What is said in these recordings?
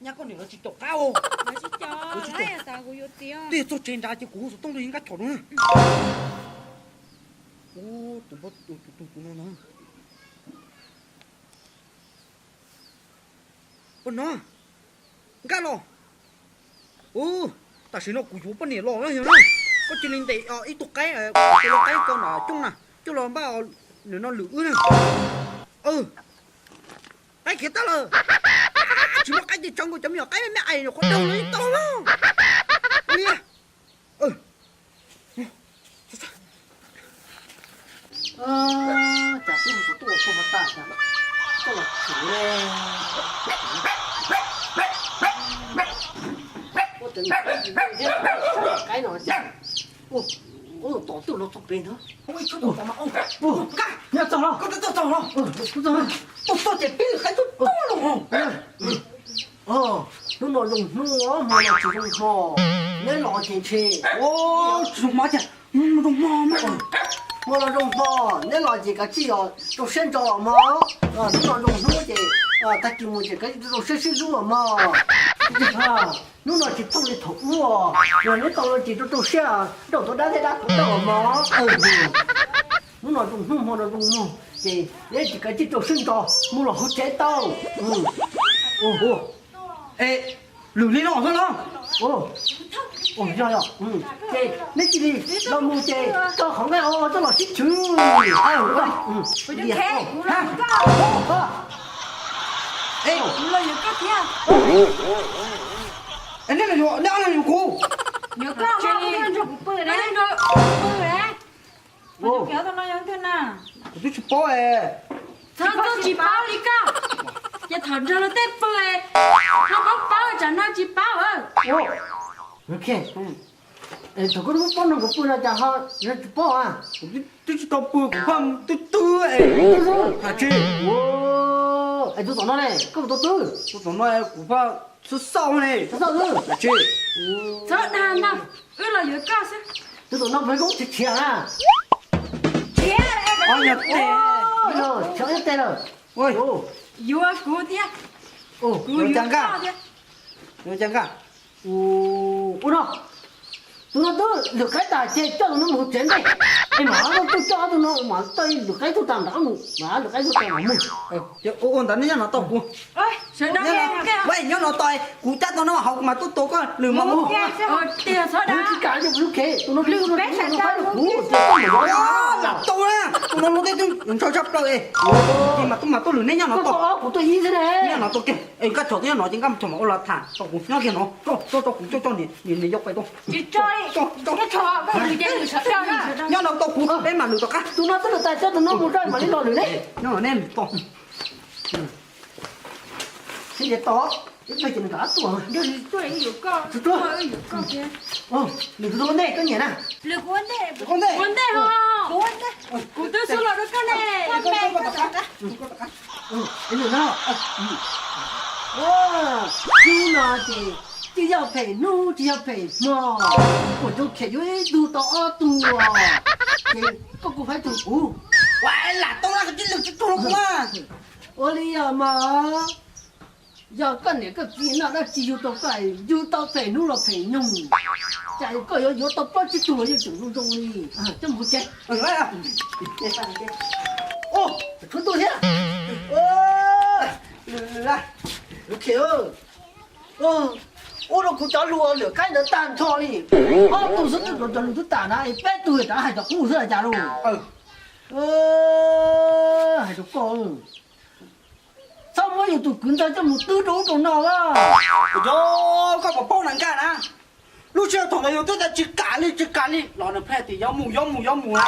Nyab koj niam lawv tsis caum qab os. Lawv tsis caum, lawv tsis caum. Twb yog txog tsev nrad ces kuv hu xov tooj rau yawg Nkaj Chom no na. Tus, tus, tus no na. Ua no, Nkaj los. Ub, tam sim no kuv yuav poj niam los na yog na. Koj cia li ntes ib tug qaib, tus qaib ko na coj na, coj los npaj nws no lwm wb na. Qaib khiav tag lawm. Tsis muaj qaib ces tsawv nkaus cov me nyuam qaib me me ais nyuam qhuav daug los yeej tau na. Ua li. Cas tub tus tuaj ua koj mas tas tas, koj los tshwm le. Ua tev qaib no cas, ua tom twj los txog pem ntag. Nyob txog los, koj txog los, txog ces peb lwm qaib tuaj tuaj los. Hnub no zoo hnub, hmo no tsis zoo hmo, neb los ces ntshe, tsis zoo hmo tiag, hmo no zoo hmo, hmo no zoo hmo, neb los ces kav tsij os rau siab ntso mog. Hnub no zoo hnub ces tag kis mus ces kav tsij rau siab sib hlub mog. Hnub no tsis thooj li thaum ub, yog neb tau los ces rau rau siab, nrauj tau dab thiab dab tau nrauj mog. Hnub no zoo hnub hmo no zoo hmo ces neb tsis kav tsij rau siab ntso mus los hauv tsev tau. Es lwm li no xwb los? Yog yog, ces neb cia li los mus ces tso qhov nqaij os coj los sib chwv. Neb ob leeg yuav kuv? Kuv twb tsis paub. Txhob txhob tsis paub li koj, ces thaum nrog luag tej pw, ho paub paub tsam no tsis paub. Thaum koj twb paub nrog kuv pw no cas ho tsis paub? Kuv twb tsis tau pw, kuv pheej twb twb es. Twb twb? Tsis. Es tus tom no ne, koj mus tau twb? Tus tom no kuv pheej xauj xauj ne. Xauj xauj twb? Tsis. Txhob dag ntau, wb los yuav koj xwb. Tus tom no pheej koob tshiav tshiav na. Tshiav tes lawm. Yuav kuv thiab. Kuv yuav koj thiab. Yuav cas nkaj? Ua no, tus no twb lwm qaib tas ces coj tus no mus hauv tsev ntej. Es mam li tuaj coj ob tug no mas tau lwm qaib tuaj tas nrad mus, mas lwm qaib tuaj tas mam mus. Ua ntawd neb nyob no tos kuv. Nyob no tos, kuv cab tau no hauv kuv mam tuaj tos koj lwm mam mus. Tsis kam, lub khev tus no lub, lam tau na, tus no lub teb twb ntshaw tshaj plaws es. Ces mas tuaj mas tuaj lwm neb nyob no tos. Kuv tuaj ib xwb ne. Nyob no tos kiag es nkaj tshom twb nyob no ces nkaj tshom mam ua los tham, tos kuv nyob kiag no, tso tso kuv coj coj niam niam yau pais tau. Nyob no tos kuv peb mam lwm tom qab. Tus no twb lwm tas coj tus no mus tso mam li los lwm ne. Nyob no neb lwm tos. Sib ntiav tos, ib pliag ces nws rov qab tuaj. Lwm tus ua ntej koj nyiam na. Ua ntej, ua ntej ho. Kuv twb xub los rau koj ne. Hnub no ces tsis yog phem hnub tsis yog phem hmo, kuv tus kheej yuav ib tug tau ob tug, ces koj kuj faib tug kuv. Ua lam tau na, koj tsis lwm tsis tug los kuv mas. Ua li yog mas, yog koj niam koj txiv noj dab tsi yug tau koj, yug tau phem hnub los phem nyoog, cas koj yuav yuav tau plaub tsib tug los yeej tseem zoo zoo li. Coj mus tsev. Khwv tuaj thiab. Lwm, lwm, lwm, ua rau kuv cov hluas lwm qaib ntawd tag nrho li. Ob tug xwb twb cov lwm twb tas na, peb tug rov hais cov qub xwb cas lauj. Hais rau koj, txhob muab yus tus kwv ntxawg coj mus twb rau ub rau no. Yog koj puas paub na nkaj na, lub sij hawm thaum ntawd yus twb tas tsis kam li tsis kam li los nws pheej tias yuav mus yuav mus yuav mus na.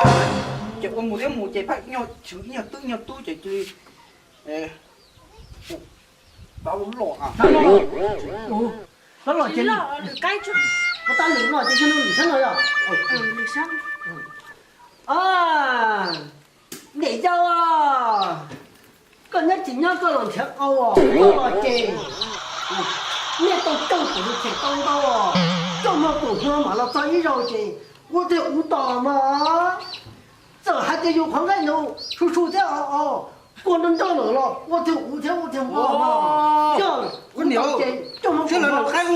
Ces ua mus thiab mus ces pheej nyuag chwv nyuag twb nyuag tub ces cia li tau los. Tau los ces, tau lwm no ces lwm sab no yog. Niam yau, koj nyob tsis nyob koj los nrhiav qau, koj los ces niaj tau coj kuv tus kheej tau ntau, coj muag tus hmo mam los txog ib zaug ces ua twg ua tos mas. Txawm hais tias yus qhov nqaij ntawd su su thiab o o, kua nrog nrog lawm los ua twg ua thiab ua twg ua mas. Yog kuv niam ces coj